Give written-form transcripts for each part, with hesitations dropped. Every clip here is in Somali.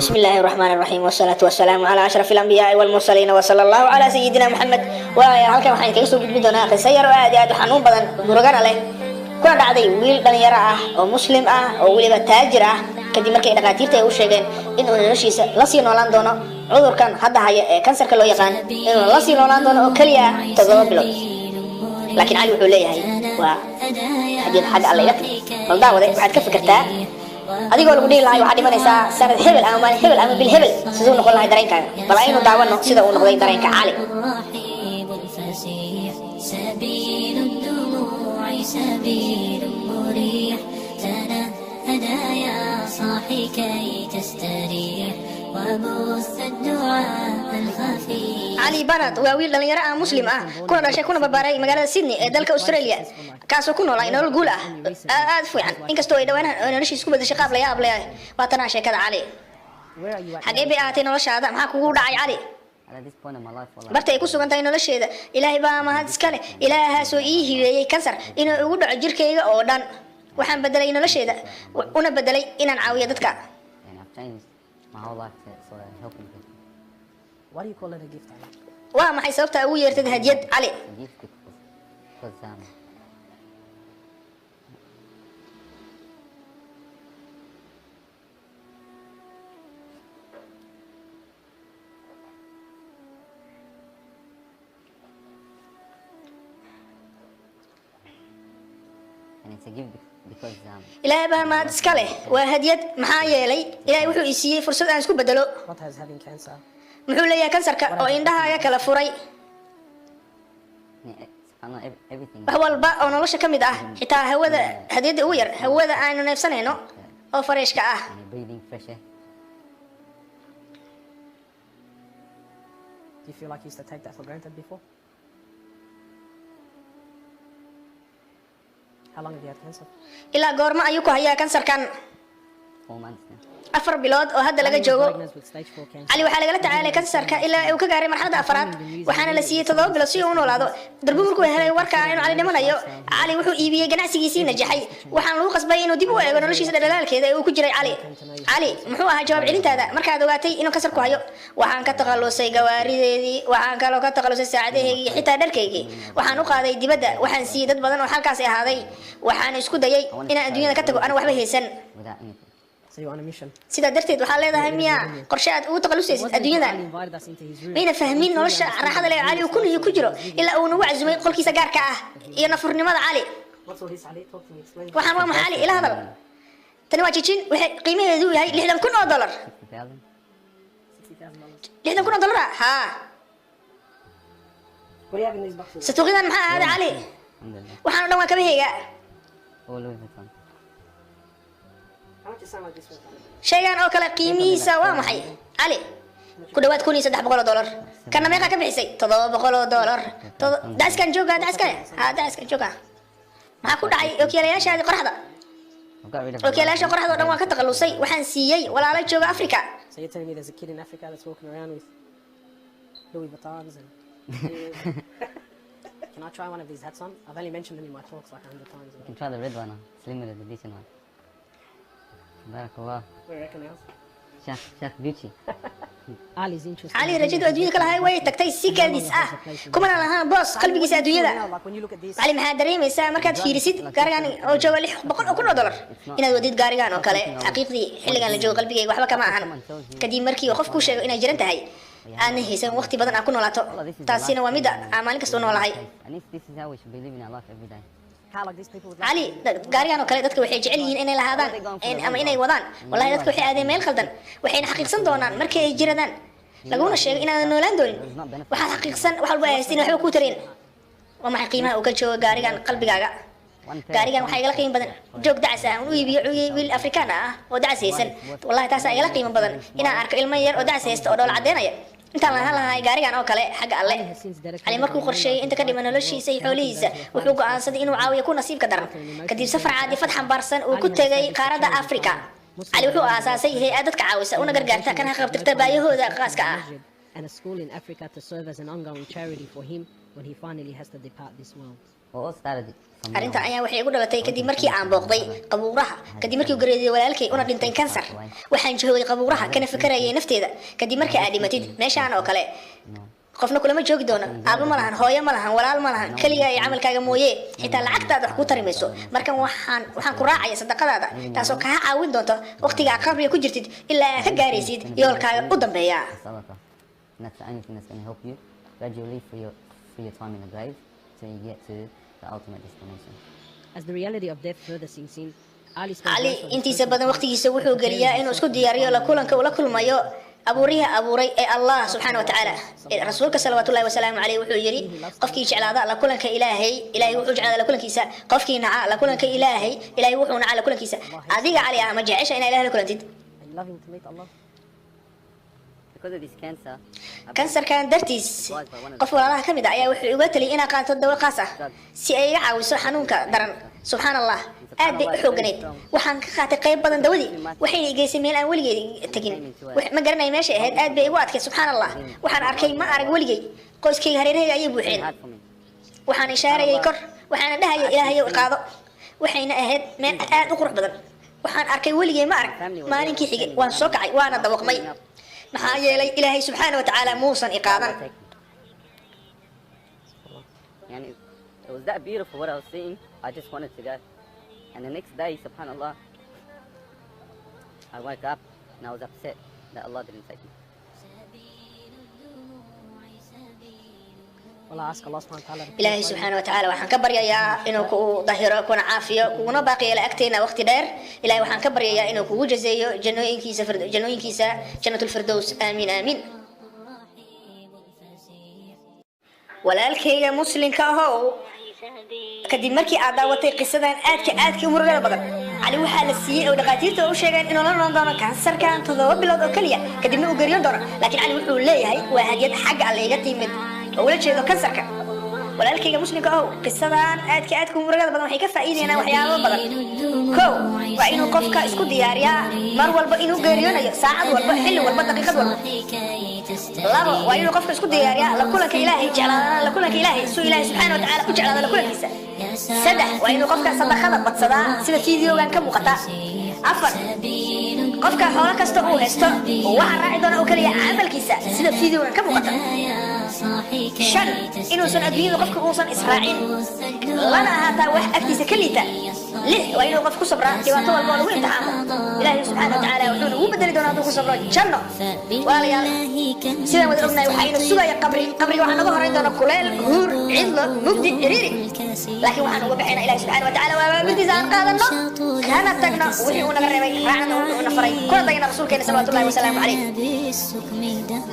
بسم الله الرحمن الرحيم، والصلاة والسلام على أشرف الأنبياء والمرسلين، وصلى الله على سيدنا محمد. Halkan waxaan kaga soo gudbin doonaa qiso yar oo aad iyo aad u xanuun badan, murugana leh, kuna dhacday wiil dhalinyaro ah oo Muslim ah oo weliba taajir ah, kadib markay dhakhaatiirta ay u sheegeen inuu noloshiisa lasii noolaan doono cudurkan hadda haya ee kansarka loo yaqaan, inuu lasii noolaan doono oo keliya 7 bilood. Laakiin Cali wuxuu leeyahay waa hadiyad xagga Alle iga timi. Bal daawade, waxaad ka fikirtaa adigoo lagu dhihi lahay waxaad dhimanaysaa sanad hebel ama maalin hebel ama bil hebel, siduu noqon lahay dareenkaaga? Bal aynu daawano sida uu noqday dareenka Cali. رحيب فسيح، سبيل الدموع سبيل مريح. تنهدى يا صاحي كي تستريح، وبث الدعاء الخفي. Cali Banad waa wiil dhalinyaro ah, Muslim ah, kuna dhashay kuna barbaaray magaalada Sydney ee dalka Australia, kaasoo ku noolaa nolol guul ah aad u fiican, inkastoo ay dhawaanahan ay noloshiisa ku bedeshay qaab la yaab leh. Waa tanaa sheekada Cali. Where are you at? Xagee bay ahaatay noloshaada? Maxaa kugu dhacay, Cali? At this point in my life, wallah, Barta ay ku sugan tahay nolosheeda, Ilaahay baa mahad iska leh, Ilaahaasoo ii hibeeyey kansar inuu igu dhaco jirkayga oo dhan. Waxaan bedelay nolosheeda, una bedelay inaan caawiyo dadka. And I've changed my whole life to sort of helping people. Why do you call it a gift, Ali? Waa maxay sababta ugu yeertid hadiyad, Cali? A gift because and it's a gift because Ilaahay baa mahad iska leh, waa hadiyad, maxaa yeelay Ilaahay wuxuu i siiyey fursad aan isku bedelo. What has having cancer? Muxuu leeyahay kansarka oo indhahaaga kala furay? Yeah, subhanallah, everything. Wax walba oo nolosha ka mid ah, xitaa hawada, hadiyadda ugu yar, hawada aanu neefsanayno oo fresh-ka ah. And you're breathing fresh air. Do you feel like you used to take that for granted before? How long have you had cancer? Ilaa goormo ayuu ku hayaa kansarkan? 4 months now. 4 bilood oo hadda laga Ali was joogo. diagnosed with stage 4 cancer. Cali waxaa lagala tacaalay kansarka ilaa uu ka gaaray marxaladda afaraad, waxaana la siiyey 7 bilood si uu u noolaado. Darbi markuu helay warka inuu Cali dhimanayo, Cali wuxuu iibiyey ganacsigiisii najaxay, waxaana lagu qasbay inuu dib u eego noloshiisa dhaldhalaalkeeda ee uu ku jiray. Cali, Cali, muxuu ahaa jawaab celintaada markaad ogaatay inuu kansar ku hayo? Waxaan ka takhalusay gawaarideedii, waxaan kaloo ka takhalusay saacadahaygii, xitaa dharkaygii waxaan u qaaday dibadda, waxaan siiyey dad badan oo halkaasi ahaaday. Waxaan isku dayay inaan adduunyada ka tago ana waxba haysan. Without anything. So you're on a mission. Sidaa darteed waxaa leedahay miyaa qorshe aad ugu takhalusaysid Wasn't until adduunyadan? Ali invited us into his room. Mayna fahmin nolosha raaxada leh Cali uu ku ku jiro ilaa uu nagu casumay qolkiisa gaarka ah iyo nafurnimada Cali. What's all this, Ali? Talk to me. Explain. Waxaan waa maxay, Cali? Ila hadal. Tani waa jijin, waxay qiimaheedu yahay $60,000. 60,000. $60,000. $60,000 ah, haa. What do you have in these boxes? Sanduuqyadan maxaa ahaaday, Cali? Alhamdulillah. Waxaan o dhan waa kabaheyga. All Louis Vuitton. How much is something like this worth, Ali? Shaygan oo kale qiimihiisa waa maxay, Cali? Ku dhawaad $1,300. Kana meeqa ka bixisay? $700. Dacaskan jooga, dacaskan, haa, dacaskan jooga. Maxaa ku dhacay ookiyaalayaashaadii qoraxda? I've got rid of Ookiyaalayaasha qoraxda oo dhan waan ka takhalusay, waxaan siiyey walaalo jooga Africa. So you're telling me there's a kid in Africa that's walking around with Louis Vuittons and... Can I try one of these hats on? I've only mentioned them in my talks like 100 times. You can try the red one. It's limited edition one. Barakallah. What do you reckon, Els? Sheikh, Sheikh Gucci. Ali's interested. Cali rajadu adduunyada ka lahay way tagtay si kaadis ah, kumana lahaan boos qalbigiisa adduunyada. Like when you look at this, Cali, maxaa dareemaysaa markaad fiirisid gaarigan oo jooga $600,000? Inaad wadid gaarigan oo kale, xaqiiqdii xilligan la joogo qalbigayga waxba kama ahan. Kadib markii uu qof kuu sheego inaad jiran tahay, aadna haysan waqti badan aad ku noolaato, taasina waa midda aan maalin kasta u noolahay. And this is how we should be living our life every day. Car like this, people would like Cali, gaarigan oo kale dadka waxay jecel yihiin inay lahaadaan ama inay wadaan. Wallahi dadka waxay aadeen meel khaldan, waxayna xaqiiqsan doonaan markii ay jiradaan laguna sheego inaadan noolaan doonin. Waxaad xaqiiqsan wax walba ay haystiin waxba kuu tareen. Waa maxay qiimaha uu ka joogo gaarigan qalbigaaga? Gaarigan waxaa igala qiimo badan joog dacas ah aan u iibiyo wiil Afrikaan ah oo dacas haysan. Wallahi taasaa igala qiimo badan inaan arko ilmo yar oo dacas haysta oo dhoola caddeynaya intaan lahaan lahay gaarigan oo kale xagga Alle. Cali markuu qorsheeyey inta ka dhiman noloshiisa iyo xoolihiisa, wuxuu go'aansaday inuu caawiyo ku nasiibka daran. Kadib safar caadifad xambaarsan uu ku tegay qaaradda Afrika, Cali wuxuu aasaasay hay'ad dadka caawisa una gargaarta kana qabtirta baayahooda khaaska ah. And a school in Africa to serve as an ongoing charity for him when he finally has to depart this world. Well, it all started from when I Arrintan was ayaa waxay igu dhalatay kadib markii aan booqday qabuuraha, kadib markii uu geeriyooday walaalkay una dhintay kansar. Waxaan joogay qabuuraha kana fikerayay nafteeda. Kadib markii aad dhimatid meeshaan oo kale, you know, qofna kulama joogi doono. Aabo ma lahan, hooyo ma lahan, walaal ma lahan, keligaa iyo camalkaaga mooye. Xitaa lacagtaada wax kuu tari mayso. Markan waxaan ku raacaya sadaqadaada, taasoo kaa caawin doonta waqtiga aad qabriga ku jirtid ilaa aad ka gaaraysid yoolkaaga u dambeeya. Sadaqah. And that's the only thing that's going to help you gradually for your time in the grave till you get to the ultimate destination. As the reality of death further sinks in, Ali spends Cali most of his intiisa personal badan time waqtigiisa wuxuu preparing geliyaa inuu himself isku for the diyaariyo la final kulanka uu la kulmayo abuuriha abuuray ee Allah subxaana wa tacaala. Rasuulka salawaatullahi wasalaamu caleyh wuxuu yidhi: qofkii jeclaada la kulanka Ilaahay, Ilaahay wuxuu jeclaada la kulankiisa. Qofkii naca la kulanka Ilaahay, Ilaahay wuxuu nacaa la kulankiisa. Adiga Cali ah, ma jecesha inaa Ilahay la kulantid? And loving to meet Allah. Because of this cancer, I Kansarkan dartiis, qof walaalaha ka mid ah ayaa wuxuu iga taliyay inaan qaato dawo khaas ah si ay iga caawiso xanuunka daran. Subxaan Allah, aad bay u xooganayd. Waxaan ka qaatay qayb badan dawadii, waxayna igeysay meel aan weligay tegin. Ma garanayo meeshay ahayd. Aad bay igu adkay. Subxaan Allah, waxaan arkay ma arag weligay. Qoyskayga hareerahayga ayay buuxeen. Hard for me. Waxaan ishaarayay kor, waxaana dhahayay: Ilaahayow, qaado. Waxayna ahayd meel aad u qurux badan. Waxaan arkay weligay ma arag. Maalinkii xigay waan soo kacay, waana dawaqmay, maxaa yeelay Ilaahay subxaana wa tacaala muusan iqaadan. Take me. Yani, it was that beautiful what I was seeing. I just wanted to go. And the next day, subhanAllah, I woke up and I was upset that Allah didn't take me. Well, I ask Allah subhanahu wa ta'ala to Ilaahay purify you. subxaana wa tacaala waxaan ka baryayaa inuu ku dahiro, kuna caafiyo, kuguna baaqiyeelo agteena waqti dheer. Ilaahay waxaan ka baryayaa inuu kugu jazeeyo jannooyinkiisa jannooyinkiisa Jannatulfirdows. Aamiin, aamiin. Walaalkayga muslimka ahow, kadib markii aad daawatay qisadan aadka aadka u murugada badan, Cali waxaa la siiyey oo dhakhaatiirta u sheegeen inuu la noqon doono kansarkan 7 bilood oo keliya, kadibna uu geeriyoon doono. Laakiin Cali wuxuu leeyahay: waa hadiyad xagga Alle iga timid, oo ula jeedo kansarka. Walaalkayga muslimka ahow, qisadan aadka aadka u murugada badan waxay ka faa'iideynaan waxyaabo badan. Kow, waa inuu qofka isku diyaariyaa mar walba inuu geeriyoonayo, saacad walba, xilli walba, daqiiqad walba. Labo, waa inuu qofka isku diyaariyaa la kulanka Ilaahay, jeclaadana la kulanka Ilaahay, suu Ilaahay subxaana wa tacaala u jeclaado la kulankiisa. Saddex, waa inuu qofka sadaqada badsadaa, sida fiidiyogan ka muuqata. Afar, qofka xoolo kasta uu haysto waxa raaci doona oo keliya camalkiisa, sida fiidiyogan ka muuqata. Shan, inuusan adduunyada qofka uusan israacin, lana ahaataa wax agtiisa ka liita. Lix, waa inuu qof ku sabraa dhibaato walba oo lagu imtixaamo. Ilaahay subxaana wa tacaala wuxuuna ugu bedeli doonaa hadduu ku sabro janno. Walaalayaal, sidaan wada ognahay, waxaa ina sugaya qabri. Qabriga waxaa naga horeyn doona kuleel, huur, cidlo, mugdi, ciriiri, laakiin waxaan uga baxaynaa Ilahi subxaana wa tacaala waa awaamirtiisa aan qaadano, kana tagno wixii uu naga reebay, raacna wuxuu una faray, kuna dayna rasuulkeena salawaatullahi wasalaamu calayh.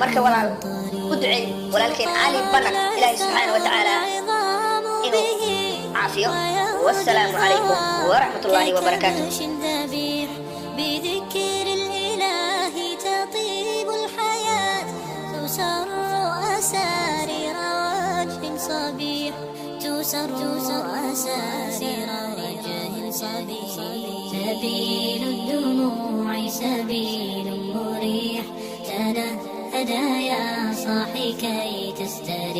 Marka walaal, u duceey walaalkeen Cali Banak Ilaahay subxaana wa tacaala inuu caafiyo. Wassalaamu calaykum waraxmat ullaahi wabarakaatu. بذكر الإله تطيب الحياة، تسر أسارير وجه صبيح، تسر أسارير وجه صبيح. سبيل الدموع سبيل مريح، تنهدى يا صاحي كي تستريح.